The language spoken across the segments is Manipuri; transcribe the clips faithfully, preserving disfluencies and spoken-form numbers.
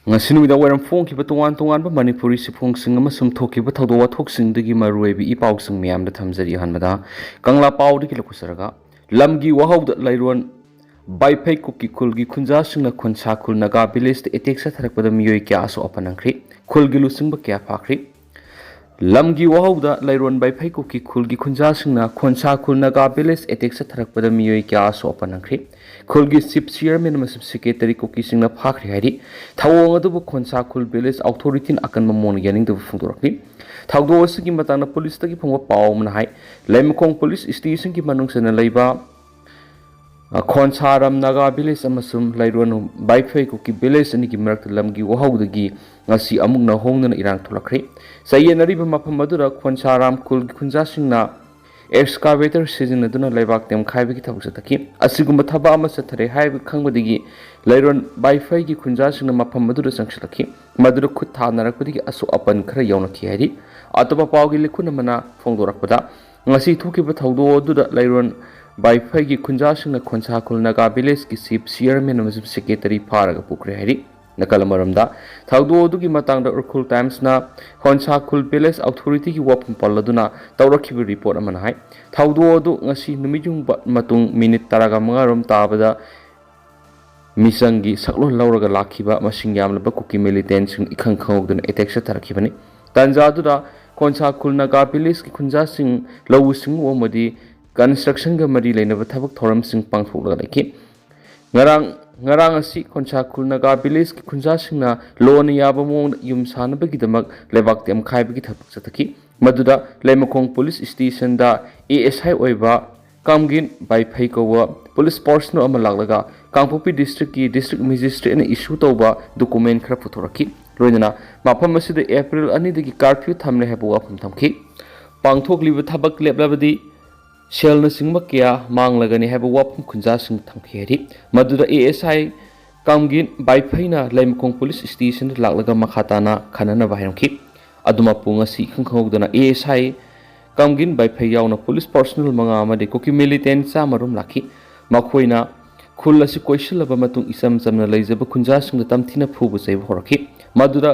ꯉꯁꯤ ꯅꯨꯃꯤꯗꯥꯡ ꯋꯥꯏꯔꯝ ꯐꯣꯡꯈꯤꯕ ꯇꯣꯉꯥꯟ ꯇꯣꯉꯥꯟꯕ ꯃꯅꯤꯄꯨꯔꯤ ꯆꯦꯐꯣꯡꯁꯤꯡ ꯑꯃꯁꯨꯡ ꯊꯣꯛꯈꯤꯕ ꯊꯧꯗꯣꯛ ꯋꯥꯊꯣꯛꯁꯤꯡꯗꯒꯤ ꯃꯔꯨꯑꯣꯏꯕ ꯏ ꯄꯥꯎꯁꯤꯡ ꯃꯌꯥꯝꯗ ꯊꯝꯖꯔꯤ꯫ ꯑꯍꯥꯟꯕꯗ ꯀꯪꯂꯥ ꯄꯥꯎꯗꯒꯤ ꯂꯧꯈꯠꯆꯔꯒ, ꯂꯝꯒꯤ ꯋꯥꯍꯧꯗ ꯂꯩꯔꯣꯟ ꯕꯥꯏꯐꯩ ꯀꯨꯀꯤ ꯈꯨꯜꯒꯤ ꯈꯨꯟꯖꯥꯁꯤꯡꯅ ꯈꯣꯟꯁꯥ ꯈꯨꯜ ꯅꯥꯒꯥ ꯚꯤꯂꯦꯖꯇ ꯑꯦꯇꯦꯛ ꯆꯠꯊꯔꯛꯄꯗ ꯃꯤꯑꯣꯏ ꯀꯌꯥ ꯑꯁꯣꯛ ꯑꯄꯟ ꯅꯪꯈ꯭ꯔꯤ꯫ ꯈꯨꯜꯒꯤ ꯂꯨꯆꯤꯡꯕ ꯀꯌꯥ ꯐꯥꯈ꯭ꯔꯤ꯫ ꯂꯝꯒꯤ ꯋꯥꯍꯧꯗ ꯂꯩꯔꯣꯟ ꯕꯥꯏꯐꯩ ꯀꯨꯀꯤ ꯈꯨꯜꯒꯤ ꯈꯨꯟꯖꯥꯁꯤꯡꯅ ꯈꯣꯟꯁꯥ ꯈꯨꯜ ꯅꯥꯒꯥ ꯚꯤꯂꯦꯖ ꯑꯦꯇꯦꯛ ꯆꯠꯊꯔꯛꯄꯗ ꯃꯤꯑꯣꯏ ꯀꯌꯥ ꯑꯁꯣꯛ ꯑꯄꯟ ꯅꯪꯈ꯭ꯔꯤ꯫ ꯈꯨꯜꯒꯤ ꯆꯤꯐ ꯆꯤꯌꯔꯃꯦꯟ ꯑꯃꯁꯨꯡ ꯁꯦꯀ꯭ꯔꯦꯇꯔꯤ ꯀꯨꯀꯤꯁꯤꯡꯅ ꯐꯥꯈ꯭ꯔꯦ ꯍꯥꯏꯔꯤ꯫ ꯊꯧꯑꯣꯡ ꯑꯗꯨꯕꯨ ꯈꯣꯟꯁꯥ ꯈꯨꯜ ꯚꯤꯂꯦꯖ ꯑꯣꯊꯣꯔꯤꯇꯤꯅ ꯑꯀꯟꯕ ꯃꯑꯣꯡꯗ ꯌꯥꯅꯤꯡꯗꯕ ꯐꯣꯡꯗꯣꯔꯛꯂꯤ꯫ ꯊꯧꯗꯣꯛ ꯑꯁꯤꯒꯤ ꯃꯇꯥꯡꯗ ꯄꯨꯂꯤꯁꯇꯒꯤ ꯐꯪꯕ ꯄꯥꯎ ꯑꯃꯅ ꯍꯥꯏ, ꯂꯩꯃꯈꯣꯡ ꯄꯨꯂꯤꯁ ꯁ꯭ꯇꯦꯁꯟꯒꯤ ꯃꯅꯨꯡ ꯆꯟꯅ ꯂꯩꯕ ꯈꯣꯟꯁꯥꯔꯥꯝ ꯅꯥꯒꯥ ꯚꯤꯂꯦꯖ ꯑꯃꯁꯨꯡ ꯂꯩꯔꯣꯟ ꯕꯥꯏꯐꯩ ꯀꯨꯀꯤ ꯚꯤꯂꯦꯖ ꯑꯅꯤꯒꯤ ꯃꯔꯛꯇ ꯂꯝꯒꯤ ꯋꯥꯍꯧꯗꯒꯤ ꯉꯁꯤ ꯑꯃꯨꯛ ꯅꯧꯍꯧꯅꯅ ꯏꯔꯥꯡ ꯊꯣꯛꯂꯛꯈ꯭ꯔꯦ꯫ ꯆꯌꯦꯠꯅꯔꯤꯕ ꯃꯐꯝ ꯑꯗꯨꯗ ꯈꯣꯟꯁꯥꯔꯥꯝ ꯈꯨꯜꯒꯤ ꯈꯨꯟꯖꯥꯁꯤꯡꯅ ꯑꯦꯛꯁꯀꯥꯚꯦꯇꯔ ꯁꯤꯖꯤꯟꯅꯗꯨꯅ ꯂꯩꯕꯥꯛ ꯇꯦꯝꯈꯥꯏꯕꯒꯤ ꯊꯕꯛ ꯆꯠꯊꯈꯤ꯫ ꯑꯁꯤꯒꯨꯝꯕ ꯊꯕꯛ ꯑꯃ ꯆꯠꯊꯔꯦ ꯍꯥꯏꯕ ꯈꯪꯕꯗꯒꯤ ꯂꯩꯔꯣꯟ ꯕꯥꯏꯐꯩꯒꯤ ꯈꯨꯟꯖꯥꯁꯤꯡꯅ ꯃꯐꯝ ꯑꯗꯨꯗ ꯆꯪꯁꯤꯜꯂꯛꯈꯤ꯫ ꯃꯗꯨꯗ ꯈꯨꯠ ꯊꯥꯅꯔꯛꯄꯗꯒꯤ ꯑꯁꯣꯛ ꯑꯄꯟ ꯈꯔ ꯌꯥꯎꯅꯈꯤ ꯍꯥꯏꯔꯤ꯫ ꯑꯇꯣꯞꯄ ꯄꯥꯎꯒꯤ ꯂꯤꯈꯨꯟ ꯑꯃꯅ ꯐꯣꯡꯗꯣꯔꯛꯄꯗ, ꯉꯁꯤ ꯊꯣꯛꯈꯤꯕ ꯊꯧꯗꯣꯛ ꯑꯗꯨꯗ ꯂꯩꯔꯣꯟ ꯕꯥꯏꯐꯩꯒꯤ ꯈꯨꯟꯖꯥꯁꯤꯡꯅ ꯈꯣꯟꯁꯥ ꯈꯨꯜ ꯅꯥꯒꯥ ꯚꯤꯂꯦꯖꯀꯤ ꯆꯤꯐ ꯆꯤꯌꯔꯃꯦꯟ ꯑꯃꯁꯨꯡ ꯁꯦꯀ꯭ꯔꯦꯇꯔꯤ ꯐꯥꯔꯒ ꯄꯨꯈ꯭ꯔꯦ ꯍꯥꯏꯔꯤ꯫ ꯅꯥꯀꯜ ꯑꯃꯔꯣꯝꯗ, ꯊꯧꯗꯣꯛ ꯑꯗꯨꯒꯤ ꯃꯇꯥꯡꯗ ꯎꯈ꯭ꯔꯨꯜ ꯇꯥꯏꯝꯁꯅ ꯈꯣꯟꯁꯥ ꯈꯨꯜ ꯚꯤꯂꯦꯖ ꯑꯣꯊꯣꯔꯤꯇꯤꯒꯤ ꯋꯥꯐꯝ ꯄꯜꯂꯗꯨꯅ ꯇꯧꯔꯛꯈꯤꯕ ꯔꯤꯄꯣꯔꯠ ꯑꯃꯅ ꯍꯥꯏ, ꯊꯧꯗꯣꯛ ꯑꯗꯨ ꯉꯁꯤ ꯅꯨꯃꯤꯠ ꯌꯨꯡꯕ ꯃꯇꯨꯡ ꯃꯤꯅꯤꯠ ꯇꯔꯥꯒ ꯃꯉꯥ ꯔꯣꯝ ꯇꯥꯕꯗ ꯃꯤꯆꯪꯒꯤ ꯁꯛꯂꯣꯟ ꯂꯧꯔꯒ ꯂꯥꯛꯈꯤꯕ ꯃꯁꯤꯡ ꯌꯥꯝꯂꯕ ꯀꯨꯀꯤ ꯃꯤꯂꯤꯇꯦꯟꯁꯤꯡ ꯏꯈꯪ ꯈꯪꯍꯧꯗꯅ ꯑꯦꯇꯦꯛ ꯆꯠꯊꯔꯛꯈꯤꯕꯅꯤ꯫ ꯇꯥꯟꯖꯥ ꯑꯗꯨꯗ ꯈꯣꯟꯁꯥ ꯈꯨꯜ ꯅꯥꯒꯥ ꯚꯤꯂꯦꯖꯀꯤ ꯈꯨꯟꯖꯥꯁꯤꯡ ꯂꯧꯎ ꯁꯤꯡꯎ ꯑꯃꯗꯤ ꯀꯟꯁꯇ꯭ꯔꯛꯁꯟꯒ ꯃꯔꯤ ꯂꯩꯅꯕ ꯊꯕꯛ ꯊꯧꯔꯝꯁꯤꯡ ꯄꯥꯡꯊꯣꯛꯂꯒ ꯂꯩꯈꯤ꯫ ꯉꯔꯥꯡ, ꯉꯔꯥꯡ ꯑꯁꯤ ꯈꯣꯟꯁꯥ ꯈꯨꯜ ꯅꯥꯒꯥ ꯚꯤꯂꯦꯖꯀꯤ ꯈꯨꯟꯖꯥꯁꯤꯡꯅ ꯂꯣꯟꯅ ꯌꯥꯕ ꯃꯑꯣꯡꯗ ꯌꯨꯝ ꯁꯥꯅꯕꯒꯤꯗꯃꯛ ꯂꯩꯕꯥꯛ ꯇꯦꯝꯈꯥꯏꯕꯒꯤ ꯊꯕꯛ ꯆꯠꯊꯈꯤ꯫ ꯃꯗꯨꯗ ꯂꯩꯃꯈꯣꯡ ꯄꯨꯂꯤꯁ ꯁ꯭ꯇꯦꯁꯟꯗ ꯑꯦ ꯑꯦꯁ ꯑꯥꯏ ꯑꯣꯏꯕ ꯀꯥꯝꯒꯤꯟ ꯕꯥꯏꯐꯩ ꯀꯧꯕ ꯄꯨꯂꯤꯁ ꯄꯥꯔꯁꯅꯦꯜ ꯑꯃ ꯂꯥꯛꯂꯒ ꯀꯥꯡꯄꯣꯛꯄꯤ ꯗꯤꯁꯇ꯭ꯔꯤꯛꯀꯤ ꯗꯤꯁꯇ꯭ꯔꯤꯛ ꯃꯦꯖꯤꯁꯇ꯭ꯔꯦꯠꯅ ꯏꯁꯨ ꯇꯧꯕ ꯗꯣꯀꯨꯃꯦꯟ ꯈꯔ ꯄꯨꯊꯣꯔꯛꯈꯤ꯫ ꯂꯣꯏꯅꯅ ꯃꯐꯝ ꯑꯁꯤꯗ ꯑꯦꯄ꯭ꯔꯤꯜ ꯑꯅꯤꯗꯒꯤ ꯀꯥꯔꯐ꯭ꯌꯨ ꯊꯝꯂꯦ ꯍꯥꯏꯕ ꯋꯥꯐꯝ ꯊꯝꯈꯤ꯫ ꯄꯥꯡꯊꯣꯛꯂꯤꯕ ꯊꯕꯛ ꯂꯦꯞꯂꯕꯗꯤ ꯁꯦꯜꯅꯆꯤꯡꯕ ꯀꯌꯥ ꯃꯥꯡꯂꯒꯅꯤ ꯍꯥꯏꯕ ꯋꯥꯐꯝ ꯈꯨꯟꯖꯥꯁꯤꯡ ꯊꯝꯈꯤ ꯍꯥꯏꯔꯤ꯫ ꯃꯗꯨꯗ ꯑꯦ ꯑꯦꯁ ꯑꯥꯏ ꯀꯥꯝꯒꯤꯟ ꯕꯥꯏꯐꯩꯅ ꯂꯩꯃꯈꯣꯡ ꯄꯨꯂꯤꯁ ꯁ꯭ꯇꯦꯁꯟꯗ ꯂꯥꯛꯂꯒ ꯃꯈꯥ ꯇꯥꯅ ꯈꯟꯅꯅꯕ ꯍꯥꯏꯔꯝꯈꯤ꯫ ꯑꯗꯨꯃꯛꯄꯨ ꯉꯁꯤ ꯏꯈꯪ ꯈꯪꯍꯧꯗꯅ ꯑꯦ ꯑꯦꯁ ꯑꯥꯏ ꯀꯥꯝꯒꯤꯟ ꯕꯥꯏꯐꯩ ꯌꯥꯎꯅ ꯄꯨꯂꯤꯁ ꯄꯥꯔꯁꯅꯦꯜ ꯃꯉꯥ ꯑꯃꯗꯤ ꯀꯨꯀꯤ ꯃꯤꯂꯤꯇꯦꯟ ꯆꯥꯝꯃ ꯔꯣꯝ ꯂꯥꯛꯈꯤ꯫ ꯃꯈꯣꯏꯅ ꯈꯨꯜ ꯑꯁꯤ ꯀꯣꯏꯁꯤꯜꯂꯕ ꯃꯇꯨꯡ ꯏꯆꯝ ꯆꯝꯅ ꯂꯩꯖꯕ ꯈꯨꯟꯖꯥꯁꯤꯡꯗ ꯇꯝꯊꯤꯅ ꯐꯨꯕ ꯆꯩꯕ ꯍꯧꯔꯛꯈꯤ꯫ ꯃꯗꯨꯗ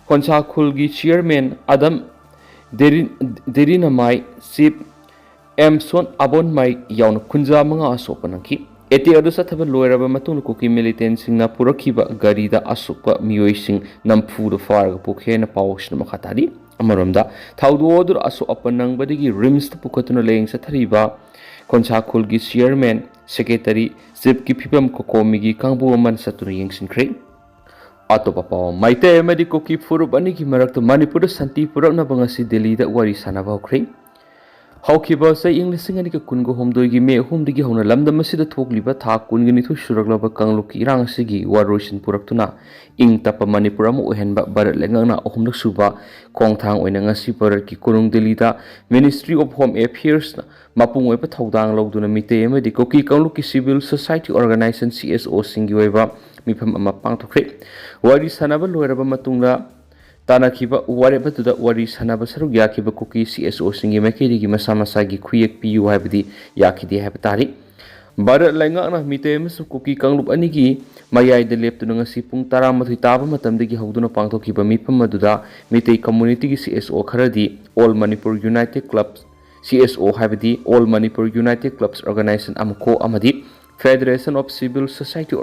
ꯈꯣꯟꯁꯥ ꯈꯨꯜꯒꯤ ꯆꯤꯌꯔꯃꯦꯟ ꯑꯗꯝ ꯗꯦꯔꯤ-, ꯗꯦꯔꯤꯅꯃꯥꯏ, ꯆꯤꯞ ꯑꯦꯝꯁꯣꯟ ꯑꯕꯣꯟꯃꯥꯏ ꯌꯥꯎꯅ ꯈꯨꯟꯖꯥ ꯃꯉꯥ ꯑꯁꯣꯛꯄ ꯅꯪꯈꯤ꯫ ꯑꯦꯇꯦꯛ ꯑꯗꯨ ꯆꯠꯊꯕ ꯂꯣꯏꯔꯕ ꯃꯇꯨꯡꯗ ꯀꯨꯀꯤ ꯃꯤꯂꯤꯇꯦꯟꯁꯤꯡꯅ ꯄꯨꯔꯛꯈꯤꯕ ꯒꯥꯔꯤꯗ ꯑꯁꯣꯛꯄ ꯃꯤꯑꯣꯏꯁꯤꯡ ꯅꯝꯐꯨꯗ ꯐꯥꯔꯒ ꯄꯨꯈ꯭ꯔꯦꯅ ꯄꯥꯎꯁꯤꯅ ꯃꯈꯥ ꯇꯥꯔꯤ꯫ ꯑꯃꯔꯣꯝꯗ, ꯊꯧꯗꯣꯛ ꯑꯗꯨꯗ ꯑꯁꯣꯛ ꯑꯄꯟ ꯅꯪꯕꯗꯒꯤ ꯔꯤꯝꯁꯇ ꯄꯨꯈꯠꯇꯨꯅ ꯂꯥꯌꯦꯡ ꯆꯠꯊꯔꯤꯕ ꯈꯣꯟꯁꯥ ꯈꯨꯜꯒꯤ ꯆꯤꯌꯔꯃꯦꯟ, ꯁꯦꯀ꯭ꯔꯦꯇꯔꯤ, ꯆꯤꯞꯀꯤ ꯐꯤꯕꯝ ꯀꯣꯀꯣꯃꯤꯒꯤ ꯀꯥꯡꯕꯨ ꯑꯃꯅ ꯆꯠꯇꯨꯅ ꯌꯦꯡꯁꯤꯟꯈ꯭ꯔꯦ꯫ ꯑꯇꯣꯞꯄ ꯄꯥꯎ, ꯃꯩꯇꯩ ꯑꯃꯗꯤ ꯀꯨꯀꯤ ꯐꯨꯔꯨꯞ ꯑꯅꯤꯒꯤ ꯃꯔꯛꯇ ꯃꯅꯤꯄꯨꯔꯗ ꯁꯥꯟꯇꯤ ꯄꯨꯔꯛꯅꯕ ꯉꯁꯤ ꯗꯤꯜꯂꯤꯗ ꯋꯥꯔꯤ ꯁꯥꯟꯅꯕ ꯍꯧꯈ꯭ꯔꯦ꯫ ꯍꯧꯈꯤꯕ ꯆꯍꯤ ꯏꯪ ꯂꯤꯁꯤꯡ ꯑꯅꯤꯒ ꯀꯨꯟꯒ ꯍꯨꯝꯗꯣꯏꯒꯤ ꯃꯦ ꯑꯍꯨꯝꯗꯒꯤ ꯍꯧꯅ ꯂꯝꯗꯝ ꯑꯁꯤꯗ ꯊꯣꯛꯂꯤꯕ ꯊꯥ ꯀꯨꯟꯒ ꯅꯤꯊꯣꯏ ꯁꯨꯔꯛꯂꯕ ꯀꯥꯡꯂꯨꯞꯀꯤ ꯏꯔꯥꯡ ꯑꯁꯤꯒꯤ ꯋꯥꯔꯣꯏꯁꯤꯟ ꯄꯨꯔꯛꯇꯨꯅ ꯏꯪ ꯇꯞꯄ ꯃꯅꯤꯄꯨꯔ ꯑꯃ ꯑꯣꯏꯍꯟꯕ ꯚꯥꯔꯠ ꯂꯩꯉꯥꯛꯅ ꯑꯍꯨꯝꯂꯛ ꯁꯨꯕ ꯈꯣꯡꯊꯥꯡ ꯑꯣꯏꯅ ꯉꯁꯤ ꯚꯥꯔꯠꯀꯤ ꯀꯣꯅꯨꯡ ꯗꯤꯜꯂꯤꯗ Ministry of Home Affairsꯅ ꯃꯄꯨꯡ ꯑꯣꯏꯕ ꯊꯧꯗꯥꯡ ꯂꯧꯗꯨꯅ ꯃꯤꯇꯩ ꯑꯃꯗꯤ ꯀꯨꯀꯤ ꯀꯥꯡꯂꯨꯞꯀꯤ civil society organization, CSOꯁꯤꯡꯒꯤ ꯑꯣꯏꯕ ꯃꯤꯐꯝ ꯑꯃ ꯄꯥꯡꯊꯣꯛꯈ꯭ꯔꯦ꯫ ꯋꯥꯔꯤ ꯁꯥꯟꯅꯕ ꯂꯣꯏꯔꯕ ꯃꯇꯨꯡꯗ ꯇꯥꯟꯅꯈꯤꯕ ꯋꯥꯔꯦꯞ ꯑꯗꯨꯗ ꯋꯥꯔꯤ ꯁꯥꯟꯅꯕ ꯁꯔꯨꯛ ꯌꯥꯈꯤꯕ ꯀꯨꯀꯤ CSOꯁꯤꯡꯒꯤ ꯃꯥꯏꯀꯩꯗꯒꯤ ꯃꯁꯥ ꯃꯁꯥꯒꯤ ꯈꯨꯌꯦꯛ ꯄꯤꯌꯨ ꯍꯥꯏꯕꯗꯤ ꯌꯥꯈꯤꯗꯦ ꯍꯥꯏꯕ ꯇꯥꯔꯤ꯫ ꯚꯥꯔꯠ ꯂꯩꯉꯥꯛꯅ ꯃꯤꯇꯩ ꯑꯃꯁꯨꯡ ꯀꯨꯀꯤ ꯀꯥꯡꯂꯨꯞ ꯑꯅꯤꯒꯤ ꯃꯌꯥꯏꯗ ꯂꯦꯞꯇꯨꯅ ꯉꯁꯤ ꯄꯨꯡ ꯇꯔꯥꯃꯥꯊꯣꯏ ꯇꯥꯕ ꯃꯇꯝꯗꯒꯤ ꯍꯧꯗꯨꯅ ꯄꯥꯡꯊꯣꯛꯈꯤꯕ ꯃꯤꯐꯝ ꯑꯗꯨꯗ ꯃꯤꯇꯩ communityꯒꯤ CSO ꯈꯔꯗꯤ All Manipur United Club, CSO ꯍꯥꯏꯕꯗꯤ All Manipur United Clubs Organization, ꯑꯃꯀꯣ, ꯑꯃꯗꯤ Federation of Civil Society,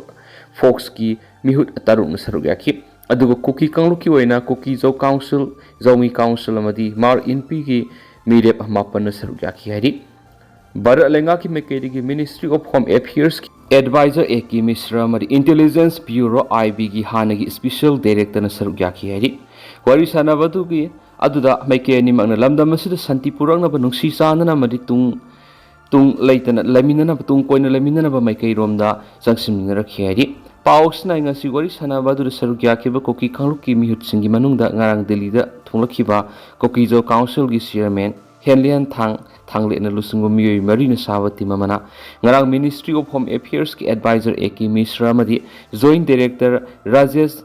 ꯐꯣꯛꯁꯀꯤ ꯃꯤꯍꯨꯠ ꯇꯔꯨꯛꯅ ꯁꯔꯨꯛ ꯌꯥꯈꯤ꯫ ꯑꯗꯨꯒ ꯀꯨꯀꯤ ꯀꯥꯡꯂꯨꯞꯀꯤ ꯑꯣꯏꯅ ꯀꯨꯀꯤ ꯖꯧ ꯀꯥꯎꯟꯁꯤꯜ, ꯖꯧꯃꯤ ꯀꯥꯎꯟꯁꯤꯜ ꯑꯃꯗꯤ ꯃꯥꯔ ꯏꯟꯄꯤꯒꯤ ꯃꯤꯔꯦꯞ ꯃꯥꯄꯟꯅ ꯁꯔꯨꯛ ꯌꯥꯈꯤ ꯍꯥꯏꯔꯤ꯫ ꯚꯥꯔꯠ ꯂꯩꯉꯥꯛꯀꯤ ꯃꯥꯏꯀꯩꯗꯒꯤ Ministry of Home Affairsꯀꯤ advisor A K ꯃꯤꯁ꯭ꯔꯥ ꯑꯃꯗꯤ Intelligence Bureau, IBꯒꯤ ꯍꯥꯟꯅꯒꯤ special directorꯅ ꯁꯔꯨꯛ ꯌꯥꯈꯤ ꯍꯥꯏꯔꯤ꯫ ꯋꯥꯔꯤ ꯁꯥꯟꯅꯕ ꯑꯗꯨꯒꯤ ꯑꯗꯨꯗ ꯃꯥꯏꯀꯩ ꯑꯅꯤꯃꯛꯅ ꯂꯝꯗꯝ ꯑꯁꯤꯗ ꯁꯥꯟꯇꯤ ꯄꯨꯔꯛꯅꯕ, ꯅꯨꯡꯁꯤ ꯆꯥꯟꯅꯅ ꯑꯃꯗꯤ ꯇꯨꯡ ꯇꯨꯡ ꯂꯩꯇꯅ ꯂꯩꯃꯤꯟꯅꯅꯕ, ꯇꯨꯡ ꯀꯣꯏꯅ ꯂꯩꯃꯤꯟꯅꯅꯕ ꯃꯥꯏꯀꯩꯔꯣꯝꯗ ꯆꯪꯁꯤꯟꯃꯤꯟꯅꯔꯛꯈꯤ ꯍꯥꯏꯔꯤ꯫ ꯄꯥꯎ ꯑꯁꯤꯅ ꯉꯁꯤ ꯋꯥꯔꯤ ꯁꯥꯟꯅꯕ ꯑꯗꯨꯗ ꯁꯔꯨꯛ ꯌꯥꯈꯤꯕ ꯀꯨꯀꯤ ꯀꯥꯡꯂꯨꯞꯀꯤ ꯃꯤꯍꯨꯠꯁꯤꯡꯒꯤ ꯃꯅꯨꯡꯗ ꯉꯔꯥꯡ ꯗꯤꯜꯂꯤꯗ ꯊꯨꯡꯂꯛꯈꯤꯕ ꯀꯨꯀꯤ ꯖꯧ ꯀꯥꯎꯟꯁꯤꯜꯒꯤ ꯆꯤꯌꯔꯃꯦꯟ ꯍꯦꯟꯂꯤꯌꯥꯟ ꯊꯥꯡ ꯊꯥꯡꯂꯦꯠꯅ ꯂꯨꯆꯤꯡꯕ ꯃꯤꯑꯣꯏ ꯃꯔꯤꯅ ꯁꯥꯕ team ꯑꯃꯅ ꯉꯔꯥꯡ Ministry of Home Affairsꯀꯤ advisor A K ꯃꯤꯁ꯭ꯔꯥ ꯑꯃꯗꯤ Joint Director ꯔꯥꯖꯦꯁ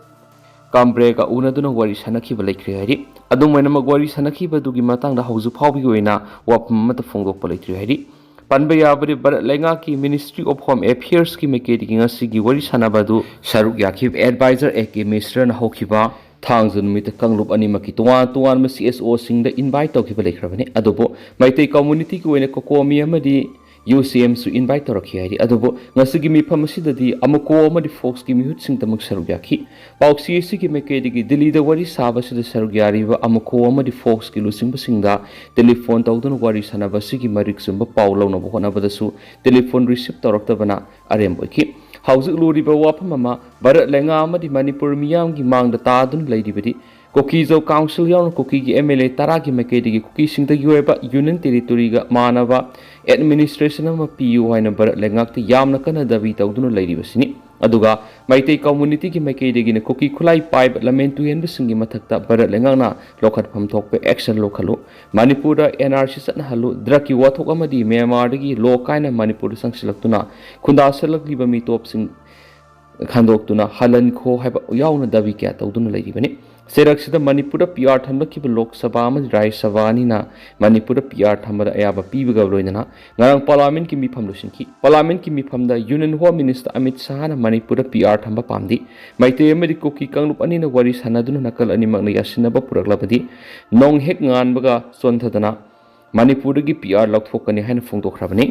ꯀꯥꯝꯕ꯭ꯔꯦꯒ ꯎꯅꯗꯨꯅ ꯋꯥꯔꯤ ꯁꯥꯟꯅꯈꯤꯕ ꯂꯩꯈ꯭ꯔꯦ ꯍꯥꯏꯔꯤ꯫ ꯑꯗꯨꯝ ꯑꯣꯏꯅꯃꯛ, ꯋꯥꯔꯤ ꯁꯥꯟꯅꯈꯤꯕꯗꯨꯒꯤ ꯃꯇꯥꯡꯗ ꯍꯧꯖꯤꯛ ꯐꯥꯎꯕꯒꯤ ꯑꯣꯏꯅ ꯋꯥꯐꯝ ꯑꯃꯠꯇ ꯐꯣꯡꯗꯣꯛꯄ ꯂꯩꯇ꯭ꯔꯤ ꯍꯥꯏꯔꯤ꯫ ꯄꯟꯕ ꯌꯥꯕꯗꯤ ꯚꯥꯔꯠ ꯂꯩꯉꯥꯛꯀꯤ Ministry of Home Affairs ꯀꯤ ꯃꯥꯏꯀꯩꯗꯒꯤ ꯉꯁꯤꯒꯤ ꯋꯥꯔꯤ ꯁꯥꯟꯅꯕ ꯑꯗꯨ ꯁꯔꯨꯛ ꯌꯥꯈꯤꯕ Advisor A K Mishra ꯅ ꯍꯧꯈꯤꯕ ꯊꯥꯡꯖ ꯅꯨꯃꯤꯠꯇ ꯀꯥꯡꯂꯨꯞ ꯑꯅꯤꯃꯛꯀꯤ ꯇꯣꯉꯥꯟ ꯇꯣꯉꯥꯟꯕ C S O ꯁꯤꯡꯗ invite ꯇꯧꯈꯤꯕ ꯂꯩꯈ꯭ꯔꯕꯅꯤ꯫ ꯑꯗꯨꯕꯨ ꯃꯩꯇꯩ community ꯒꯤ ꯑꯣꯏꯅ COCOMI ꯑꯃꯗꯤ U C M ꯁꯨ invite ꯇꯧꯔꯛꯈꯤ ꯍꯥꯏꯔꯤ꯫ ꯑꯗꯨꯕꯨ ꯉꯁꯤꯒꯤ ꯃꯤꯐꯝ ꯑꯁꯤꯗꯗꯤ AMUCO ꯑꯃꯗꯤ FOCS ꯀꯤ ꯃꯤꯍꯨꯠꯁꯤꯡꯗꯃꯛ ꯁꯔꯨꯛ ꯌꯥꯈꯤ꯫ ꯄꯥꯎꯆꯦ ꯑꯁꯤꯒꯤ ꯃꯥꯏꯀꯩꯗꯒꯤ ꯗꯤꯜꯂꯤꯗ ꯋꯥꯔꯤ ꯁꯥꯕ ꯑꯁꯤꯗ ꯁꯔꯨꯛ ꯌꯥꯔꯤꯕ AMUCO ꯑꯃꯗꯤ FOCS ꯀꯤ ꯂꯨꯆꯤꯡꯕꯁꯤꯡꯗ telephone ꯇꯧꯗꯨꯅ ꯋꯥꯔꯤ ꯁꯥꯟꯅꯕ ꯑꯁꯤꯒꯤ ꯃꯔꯤꯛ ꯆꯨꯝꯕ ꯄꯥꯎ ꯂꯧꯅꯕ ꯍꯣꯠꯅꯕꯗꯁꯨ telephone receive ꯇꯧꯔꯛꯇꯕꯅ ꯑꯔꯦꯝꯕ ꯑꯣꯏꯈꯤ꯫ ꯍꯧꯖꯤꯛ ꯂꯨꯔꯤꯕ ꯋꯥꯐꯝ ꯑꯃ ꯚꯥꯔꯠ ꯂꯩꯉꯥꯛ ꯑꯃꯗꯤ ꯃꯅꯤꯄꯨꯔ ꯃꯤꯌꯥꯝꯒꯤ ꯃꯥꯡꯗ ꯇꯥꯗꯨꯅ ꯂꯩꯔꯤꯕꯗꯤ ꯀꯨꯀꯤ-ꯖꯥ ꯀꯥꯎꯟꯁꯤꯜ ꯌꯥꯎꯅ ꯀꯨꯀꯤꯒꯤ M L A ꯇꯔꯥꯒꯤ ꯃꯥꯏꯀꯩꯗꯒꯤ ꯀꯨꯀꯤꯁꯤꯡꯗꯒꯤ ꯑꯣꯏꯕ Union Territory ꯒ ꯃꯥꯟꯅꯕ administration ꯑꯃ ꯄꯤꯌꯨ ꯍꯥꯏꯅ ꯚꯥꯔꯠ ꯂꯩꯉꯥꯛꯇ ꯌꯥꯝꯅ ꯀꯟꯅ ꯗꯥꯕꯤ ꯇꯧꯗꯨꯅ ꯂꯩꯔꯤꯕꯁꯤꯅꯤ꯫ ꯑꯗꯨꯒ ꯃꯩꯇꯩ community ꯒꯤ ꯃꯥꯏꯀꯩꯗꯒꯤꯅ ꯀꯨꯀꯤ ꯈꯨꯠꯂꯥꯏ ꯄꯥꯏꯕ ꯂꯝꯍꯦꯟ ꯇꯨꯍꯦꯟꯕꯁꯤꯡꯒꯤ ꯃꯊꯛꯇ ꯚꯥꯔꯠ ꯂꯩꯉꯥꯛꯅ ꯂꯧꯈꯠꯐꯝ ꯊꯣꯛꯄ action ꯂꯧꯈꯠꯂꯨ, ꯃꯅꯤꯄꯨꯔꯗ N R C ꯆꯠꯅꯍꯜꯂꯨ, drug ꯀꯤ ꯋꯥꯊꯣꯛ ꯑꯃꯗꯤ ꯃ꯭ꯌꯥꯟꯃꯥꯔꯗꯒꯤ ꯂꯣ ꯀꯥꯏꯅ ꯃꯅꯤꯄꯨꯔꯗ ꯆꯪꯁꯤꯜꯂꯛꯇꯨꯅ ꯈꯨꯟꯗꯥꯁꯤꯜꯂꯛꯂꯤꯕ ꯃꯤꯇꯣꯞꯁꯤꯡ ꯈꯟꯗꯣꯛꯇꯨꯅ ꯍꯜꯍꯟꯈꯣ ꯍꯥꯏꯕ ꯌꯥꯎꯅ ꯗꯥꯕꯤ ꯀꯌꯥ ꯇꯧꯗꯨꯅ ꯂꯩꯔꯤꯕꯅꯤ꯫ ꯆꯩꯔꯛꯁꯤꯗ ꯃꯅꯤꯄꯨꯔꯗ P R ꯊꯝꯂꯛꯈꯤꯕ ꯂꯣꯛ ꯁꯚꯥ ꯑꯃꯗꯤ ꯔꯥꯖ꯭ꯌ ꯁꯚꯥ ꯑꯅꯤꯅ ꯃꯅꯤꯄꯨꯔꯗ P R ꯊꯝꯕꯗ ꯑꯌꯥꯕ ꯄꯤꯕꯒ ꯂꯣꯏꯅꯅ ꯉꯔꯥꯡ Parliament ꯀꯤ ꯃꯤꯐꯝ ꯂꯣꯏꯁꯤꯟꯈꯤ꯫ Parliament ꯀꯤ ꯃꯤꯐꯝꯗ Union Home Minister ꯑꯃꯤꯠ ꯁꯍꯥꯅ ꯃꯅꯤꯄꯨꯔꯗ P R ꯊꯝꯕ ꯄꯥꯝꯗꯦ, ꯃꯩꯇꯩ ꯑꯃꯗꯤ ꯀꯨꯀꯤ ꯀꯥꯡꯂꯨꯞ ꯑꯅꯤꯅ ꯋꯥꯔꯤ ꯁꯥꯟꯅꯗꯨꯅ ꯅꯥꯀꯜ ꯑꯅꯤꯃꯛꯅ ꯌꯥꯁꯤꯟꯅꯕ ꯄꯨꯔꯛꯂꯕꯗꯤ ꯅꯣꯡ ꯍꯦꯛ ꯉꯥꯟꯕꯒ ꯆꯣꯟꯊꯗꯅ ꯃꯅꯤꯄꯨꯔꯗꯒꯤ P R ꯂꯧꯊꯣꯛꯀꯅꯤ ꯍꯥꯏꯅ ꯐꯣꯡꯗꯣꯛꯈ꯭ꯔꯕꯅꯤ꯫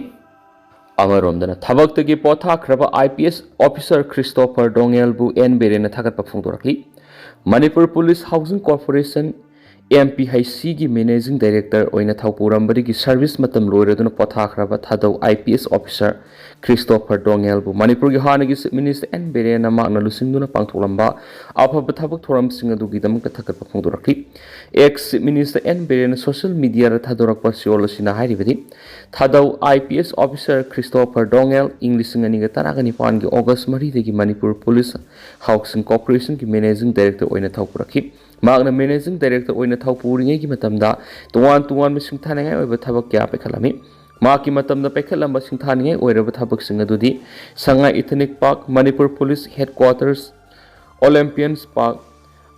ꯑꯃꯔꯣꯝꯗꯅ ꯊꯕꯛꯇꯒꯤ ꯄꯣꯊꯥꯈ꯭ꯔꯕ I P S officer Christopher ꯗꯣꯉꯦꯜꯕꯨ ꯑꯦꯟ ꯕꯤꯔꯦꯟꯅ ꯊꯥꯒꯠꯄ ꯐꯣꯡꯗꯣꯔꯛꯂꯤ꯫ Manipur Police Housing Corporation, M P H C ꯒꯤ Managing Director ꯑꯣꯏꯅ ꯊꯧꯄꯨꯔꯝꯕꯗꯒꯤ service ꯃꯇꯝ ꯂꯣꯏꯔꯗꯨꯅ ꯄꯣꯊꯥꯈ꯭ꯔꯕ ꯊꯥꯗꯧ I P S officer Christopher ꯗꯣꯉꯦꯜꯕꯨ ꯃꯅꯤꯄꯨꯔꯒꯤ ꯍꯥꯟꯅꯒꯤ Chief Minister ꯑꯦꯟ ꯕꯤꯔꯦꯟꯅ ꯃꯍꯥꯛꯅ ꯂꯨꯆꯤꯡꯗꯨꯅ ꯄꯥꯡꯊꯣꯛꯂꯝꯕ ꯑꯐꯕ ꯊꯕꯛ ꯊꯧꯔꯝꯁꯤꯡ ꯑꯗꯨꯒꯤꯗꯃꯛꯇ ꯊꯥꯒꯠꯄ ꯐꯣꯡꯗꯣꯔꯛꯂꯤ꯫ Ex Chief Minister ꯑꯦꯟ ꯕꯤꯔꯦꯟꯅ social media ꯗ ꯊꯥꯗꯣꯔꯛꯄ ꯆꯌꯣꯜ ꯑꯁꯤꯅ ꯍꯥꯏꯔꯤꯕꯗꯤ, ꯊꯥꯗꯧ I P S officer Christopher ꯗꯣꯉꯦꯜ ꯏꯪ ꯂꯤꯁꯤꯡ ꯑꯅꯤꯒ ꯇꯔꯥꯒ ꯅꯤꯄꯥꯟꯒꯤ August ꯃꯔꯤꯗꯒꯤ ꯃꯅꯤꯄꯨꯔ Police Housing Corporation ꯒꯤ Managing Director ꯑꯣꯏꯅ ꯊꯧꯄꯨꯔꯛꯈꯤ꯫ ꯃꯍꯥꯛꯅ Managing Director ꯑꯣꯏꯅ ꯊꯧꯄꯨꯔꯤꯉꯩꯒꯤ ꯃꯇꯝꯗ ꯇꯣꯉꯥꯟ ꯇꯣꯉꯥꯟꯕ ꯁꯤꯡꯊꯥꯅꯤꯡꯉꯥꯏ ꯑꯣꯏꯕ ꯊꯕꯛ ꯀꯌꯥ ꯄꯥꯏꯈꯠꯂꯝꯃꯤ꯫ ꯃꯍꯥꯛꯀꯤ ꯃꯇꯝꯗ ꯄꯥꯏꯈꯠꯂꯝꯕ ꯁꯤꯡꯊꯥꯅꯤꯡꯉꯥꯏ ꯑꯣꯏꯔꯕ ꯊꯕꯛꯁꯤꯡ ꯑꯗꯨꯗꯤ ꯁꯉꯥꯏ Ethnic Park, Manipur Police Headquarters, Olympians Park,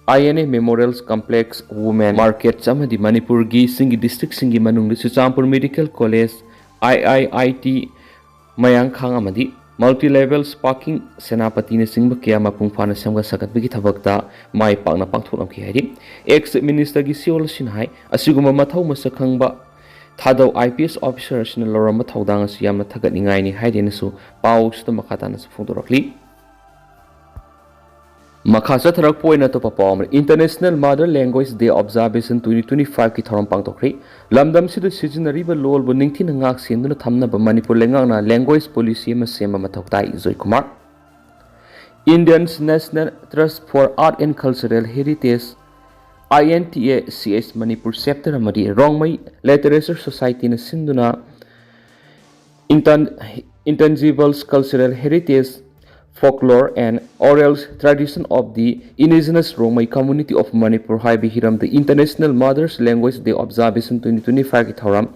I N A Memorials Complex, Women Markets ꯑꯃꯗꯤ ꯃꯅꯤꯄꯨꯔꯒꯤ ꯆꯤꯡꯒꯤ district ꯁꯤꯡꯒꯤ ꯃꯅꯨꯡꯗ ꯆꯨꯔꯆꯥꯟꯄꯨꯔ Medical College, ꯑꯥꯏ ꯑꯥꯏ ꯑꯥꯏ ꯇꯤ ꯃꯌꯥꯡꯈꯥꯡ ꯑꯃꯗꯤ multi-level parking ꯁꯦꯅꯥꯄꯇꯤꯅꯆꯤꯡꯕ ꯀꯌꯥ ꯃꯄꯨꯡ ꯐꯥꯅ ꯁꯦꯝꯒꯠ ꯁꯥꯒꯠꯄꯒꯤ ꯊꯕꯛꯇ ꯃꯥꯏ ꯄꯥꯛꯅ ꯄꯥꯡꯊꯣꯛꯂꯝꯈꯤ ꯍꯥꯏꯔꯤ꯫ ꯑꯦꯛꯁ ꯃꯤꯅꯤꯁꯇꯔꯒꯤ ꯁꯤꯑꯣꯜ ꯑꯁꯤꯅ ꯍꯥꯏ, ꯑꯁꯤꯒꯨꯝꯕ ꯃꯊꯧ ꯃꯁꯛ ꯈꯪꯕ ꯊꯥꯗꯧ ꯑꯥꯏ ꯄꯤ ꯑꯦꯁ ꯑꯣꯐꯤꯁꯔ ꯑꯁꯤꯅ ꯂꯧꯔꯝꯕ ꯊꯧꯗꯥꯡ ꯑꯁꯤ ꯌꯥꯝꯅ ꯊꯥꯒꯠꯅꯤꯡꯉꯥꯏꯅꯤ ꯍꯥꯏꯗꯦꯅꯁꯨ ꯄꯥꯎ ꯑꯁꯤꯗ ꯃꯈꯥ ꯇꯥꯅꯁꯨ ꯐꯣꯡꯗꯣꯔꯛꯂꯤ꯫ ꯃꯈꯥ ꯆꯠꯊꯔꯛꯄ ꯑꯣꯏꯅ ꯑꯇꯣꯞꯄ ꯄꯥꯎ ꯑꯃꯅ, International Mother Language Day Observation twenty twenty-five ꯀꯤ ꯊꯧꯔꯝ ꯄꯥꯡꯊꯣꯛꯈ꯭ꯔꯦ꯫ ꯂꯝꯗꯝꯁꯤꯗ ꯁꯤꯖꯤꯟꯅꯔꯤꯕ ꯂꯣꯜꯕꯨ ꯅꯤꯡꯊꯤꯅ ꯉꯥꯛ ꯁꯦꯟꯗꯨꯅ ꯊꯝꯅꯕ ꯃꯅꯤꯄꯨꯔ ꯂꯩꯉꯥꯛꯅ language policy ꯑꯃ ꯁꯦꯝꯕ ꯃꯊꯧ ꯇꯥꯏ, Joykumar. Indian National Trust for Art and Cultural Heritage, I N T A C H Manipur Chapter ꯑꯃꯗꯤ ꯔꯣꯡꯃꯩ Literature Societyꯅ ꯁꯤꯟꯗꯨꯅ Intan-, Intangibles Cultural Heritage, Folklore and Oral Tradition of the Indigenous Rongmei Community of Manipur ꯍꯥꯏꯕ ꯍꯤꯔꯝꯗ International Mothers Language Day Observation twenty twenty-five ꯀꯤ ꯊꯧꯔꯝ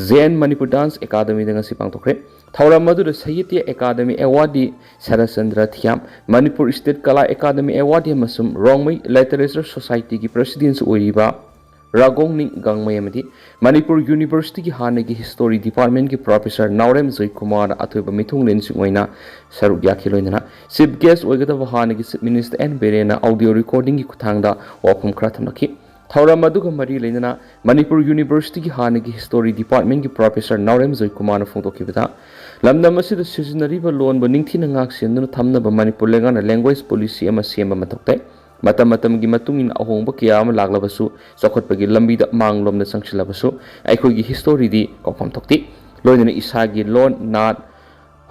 ꯖꯦ ꯑꯦꯟ ꯃꯅꯤꯄꯨꯔ ꯗꯥꯟꯁ ꯑꯦꯀꯥꯗꯃꯤꯗ ꯉꯁꯤ ꯄꯥꯡꯊꯣꯛꯈ꯭ꯔꯦ꯫ ꯊꯧꯔꯝ ꯑꯗꯨꯗ ꯁꯥꯍꯤꯇ꯭ꯌ ꯑꯦꯀꯥꯗꯃꯤ ꯑꯦꯋꯥꯔꯗꯤ ꯁꯔꯠꯆꯟꯗ꯭ꯔ ꯊꯤꯌꯥꯝ, ꯃꯅꯤꯄꯨꯔ ꯁ꯭ꯇꯦꯠ ꯀꯂꯥ ꯑꯦꯀꯥꯗꯃꯤ ꯑꯦꯋꯥꯔꯗꯤ ꯑꯃꯁꯨꯡ ꯔꯣꯡꯃꯩ ꯂꯤꯇꯔꯦꯆꯔ ꯁꯣꯁꯥꯏꯇꯤꯒꯤ ꯄ꯭ꯔꯦꯁꯤꯗꯦꯟꯁꯨ ꯑꯣꯏꯔꯤꯕ ꯔꯥꯒꯣꯡꯅꯤꯡ ꯒꯥꯡꯃꯩ ꯑꯃꯗꯤ ꯃꯅꯤꯄꯨꯔ ꯌꯨꯅꯤꯚꯔꯁꯤꯇꯤꯒꯤ ꯍꯥꯟꯅꯒꯤ ꯍꯤꯁꯇꯣꯔꯤ ꯗꯤꯄꯥꯔꯠꯃꯦꯟꯒꯤ ꯄ꯭ꯔꯣꯐꯦꯁꯔ ꯅꯥꯎꯔꯦꯝ ꯖꯣꯏꯀꯨꯃꯥꯔꯅ ꯑꯊꯣꯏꯕ ꯃꯤꯊꯨꯡꯂꯦꯟꯁꯤꯡ ꯑꯣꯏꯅ ꯁꯔꯨꯛ ꯌꯥꯈꯤ꯫ ꯂꯣꯏꯅꯅ ꯆꯤꯐ ꯒꯦꯁ ꯑꯣꯏꯒꯗꯕ ꯍꯥꯟꯅꯒꯤ ꯆꯤꯐ ꯃꯤꯅꯤꯁꯇꯔ ꯑꯦꯟ ꯕꯤꯔꯦꯟꯅ ꯑꯣꯗꯤꯑꯣ ꯔꯦꯀꯣꯔꯗꯤꯡꯒꯤ ꯈꯨꯠꯊꯥꯡꯗ ꯋꯥꯐꯝ ꯈꯔ ꯊꯝꯂꯛꯈꯤ꯫ ꯊꯧꯔꯝ ꯑꯗꯨꯒ ꯃꯔꯤ ꯂꯩꯅꯅ ꯃꯅꯤꯄꯨꯔ ꯌꯨꯅꯤꯚꯔꯁꯤꯇꯤꯒꯤ ꯍꯥꯟꯅꯒꯤ ꯍꯤꯁꯇꯣꯔꯤ ꯗꯤꯄꯥꯔꯠꯃꯦꯟꯒꯤ ꯄ꯭ꯔꯣꯐꯦꯁꯔ ꯅꯥꯎꯔꯦꯝ ꯖꯣꯏꯀꯨꯃꯥꯔꯅ ꯐꯣꯡꯗꯣꯛꯈꯤꯕꯗ, ꯂꯝꯗꯝ ꯑꯁꯤꯗ ꯁꯤꯖꯤꯟꯅꯔꯤꯕ ꯂꯣꯟꯕꯨ ꯅꯤꯡꯊꯤꯅ ꯉꯥꯛ ꯁꯦꯟꯗꯨꯅ ꯊꯝꯅꯕ ꯃꯅꯤꯄꯨꯔ ꯂꯩꯉꯥꯛꯅ language policy ꯑꯃ ꯁꯦꯝꯕ ꯃꯊꯧ ꯇꯥꯏ꯫ ꯃꯇꯝ ꯃꯇꯝꯒꯤ ꯃꯇꯨꯡ ꯏꯟꯅ ꯑꯍꯣꯡꯕ ꯀꯌꯥ ꯑꯃ ꯂꯥꯛꯂꯕꯁꯨ, ꯆꯥꯎꯈꯠꯄꯒꯤ ꯂꯝꯕꯤꯗ ꯃꯥꯡꯂꯣꯝꯗ ꯆꯪꯁꯤꯜꯂꯕꯁꯨ, ꯑꯩꯈꯣꯏꯒꯤ ꯍꯤꯁꯇꯣꯔꯤꯗꯤ ꯀꯥꯎꯐꯝ ꯊꯣꯛꯇꯦ꯫ ꯂꯣꯏꯅꯅ ꯏꯁꯥꯒꯤ ꯂꯣꯟ, ꯅꯥꯠ,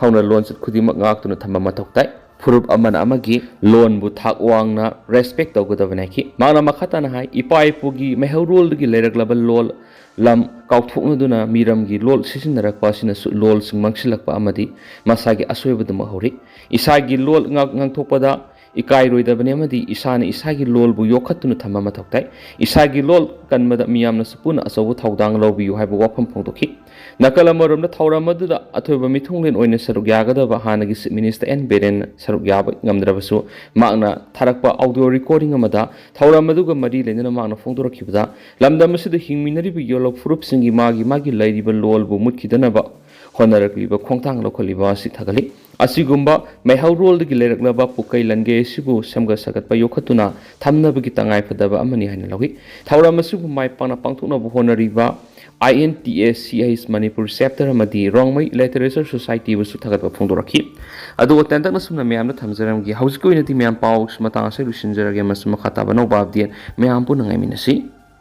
ꯍꯧꯅ ꯂꯣꯟꯆꯠ ꯈꯨꯗꯤꯡꯃꯛ ꯉꯥꯛꯇꯨꯅ ꯊꯝꯕ ꯃꯊꯧ ꯇꯥꯏ꯫ ꯐꯨꯔꯨꯞ ꯑꯃꯅ ꯑꯃꯒꯤ ꯂꯣꯟꯕꯨ ꯊꯥꯛ ꯋꯥꯡꯅ ꯔꯦꯁꯄꯦꯛ ꯇꯧꯒꯗꯕꯅꯤ ꯍꯥꯏꯈꯤ꯫ ꯃꯍꯥꯛꯅ ꯃꯈꯥ ꯇꯥꯅ ꯍꯥꯏ, ꯏꯄꯥ ꯏꯄꯨꯒꯤ ꯃꯩꯍꯧꯔꯣꯜꯗꯒꯤ ꯂꯩꯔꯛꯂꯕ ꯂꯣꯜ ꯂꯝ ꯀꯥꯎꯊꯣꯛꯅꯗꯨꯅ ꯃꯤꯔꯝꯒꯤ ꯂꯣꯜ ꯁꯤꯖꯤꯟꯅꯔꯛꯄ ꯑꯁꯤꯅꯁꯨ ꯂꯣꯜꯁꯤꯡ ꯃꯥꯡꯁꯤꯜꯂꯛꯄ ꯑꯃꯗꯤ ꯃꯁꯥꯒꯤ ꯑꯁꯣꯏꯕꯗꯨꯃꯛ ꯍꯧꯔꯤ꯫ ꯏꯁꯥꯒꯤ ꯂꯣꯜ ꯉꯥꯛ-, ꯉꯥꯡꯊꯣꯛꯄꯗ ꯏꯀꯥꯏꯔꯣꯏꯗꯕꯅꯤ ꯑꯃꯗꯤ ꯏꯁꯥꯅ ꯏꯁꯥꯒꯤ ꯂꯣꯜꯕꯨ ꯌꯣꯛꯈꯠꯇꯨꯅ ꯊꯝꯕ ꯃꯊꯧ ꯇꯥꯏ꯫ ꯏꯁꯥꯒꯤ ꯂꯣꯜ ꯀꯟꯕꯗ ꯃꯤꯌꯥꯝꯅꯁꯨ ꯄꯨꯟꯅ ꯑꯆꯧꯕ ꯊꯧꯗꯥꯡ ꯂꯧꯕꯤꯌꯨ ꯍꯥꯏꯕ ꯋꯥꯐꯝ ꯐꯣꯡꯗꯣꯛꯈꯤ꯫ ꯅꯥꯀꯜ ꯑꯃꯔꯣꯝꯗ, ꯊꯧꯔꯝ ꯑꯗꯨꯗ ꯑꯊꯣꯏꯕ ꯃꯤꯊꯨꯡꯂꯦꯟ ꯑꯣꯏꯅ ꯁꯔꯨꯛ ꯌꯥꯒꯗꯕ ꯍꯥꯟꯅꯒꯤ Chief Minister ꯑꯦꯟ ꯕꯤꯔꯦꯟ ꯁꯔꯨꯛ ꯌꯥꯕ ꯉꯝꯗ꯭ꯔꯕꯁꯨ, ꯃꯍꯥꯛꯅ ꯊꯥꯔꯛꯄ audio recording ꯑꯃꯗ ꯊꯧꯔꯝ ꯑꯗꯨꯒ ꯃꯔꯤ ꯂꯩꯅꯅ ꯃꯍꯥꯛꯅ ꯐꯣꯡꯗꯣꯔꯛꯈꯤꯕꯗ, ꯂꯝꯗꯝ ꯑꯁꯤꯗ ꯍꯤꯡꯃꯤꯟꯅꯔꯤꯕ ꯌꯣꯜꯂꯣꯛ ꯐꯨꯔꯨꯞꯁꯤꯡꯒꯤ ꯃꯥꯒꯤ ꯃꯥꯒꯤ ꯂꯩꯔꯤꯕ ꯂꯣꯜꯕꯨ ꯃꯨꯠꯈꯤꯗꯅꯕ ꯍꯣꯠꯅꯔꯛꯂꯤꯕ ꯈꯣꯡꯊꯥꯡ ꯂꯧꯈꯠꯂꯤꯕ ꯑꯁꯤ ꯊꯥꯒꯠꯂꯤ꯫ ꯑꯁꯤꯒꯨꯝꯕ ꯃꯩꯍꯧꯔꯣꯜꯗꯒꯤ ꯂꯩꯔꯛꯂꯕ ꯄꯨꯀꯩ ꯂꯟꯒꯩ ꯑꯁꯤꯕꯨ ꯁꯦꯝꯒꯠ ꯁꯥꯒꯠꯄ ꯌꯣꯛꯈꯠꯇꯨꯅ ꯊꯝꯅꯕꯒꯤ ꯇꯉꯥꯏ ꯐꯗꯕ ꯑꯃꯅꯤ ꯍꯥꯏꯅ ꯂꯧꯏ꯫ ꯊꯧꯔꯝ ꯑꯁꯤꯕꯨ ꯃꯥꯏ ꯄꯥꯛꯅ ꯄꯥꯡꯊꯣꯛꯅꯕ ꯍꯣꯠꯅꯔꯤꯕ I N T S C H Manipur Chapter ꯑꯃꯗꯤ ꯔꯣꯡꯃꯩ Literature Society ꯕꯨꯁꯨ ꯊꯥꯒꯠꯄ ꯐꯣꯡꯗꯣꯔꯛꯈꯤ꯫ ꯑꯗꯨꯒ ꯇꯦꯟꯇꯛꯅ ꯁꯨꯝꯅ ꯃꯌꯥꯝꯗ ꯊꯝꯖꯔꯝꯒꯦ꯫ ꯍꯧꯖꯤꯛꯀꯤ ꯑꯣꯏꯅꯗꯤ ꯃꯌꯥꯝ ꯄꯥꯎ ꯃꯇꯥꯡ ꯑꯁꯤ ꯂꯣꯏꯁꯤꯟꯖꯔꯒꯦ, ꯑꯃꯁꯨꯡ ꯃꯈꯥ ꯇꯥꯕ ꯑꯅꯧꯕ update ꯃꯌꯥꯝ ꯄꯨꯟꯅ ꯉꯥꯏꯃꯤꯟꯅꯁꯤ꯫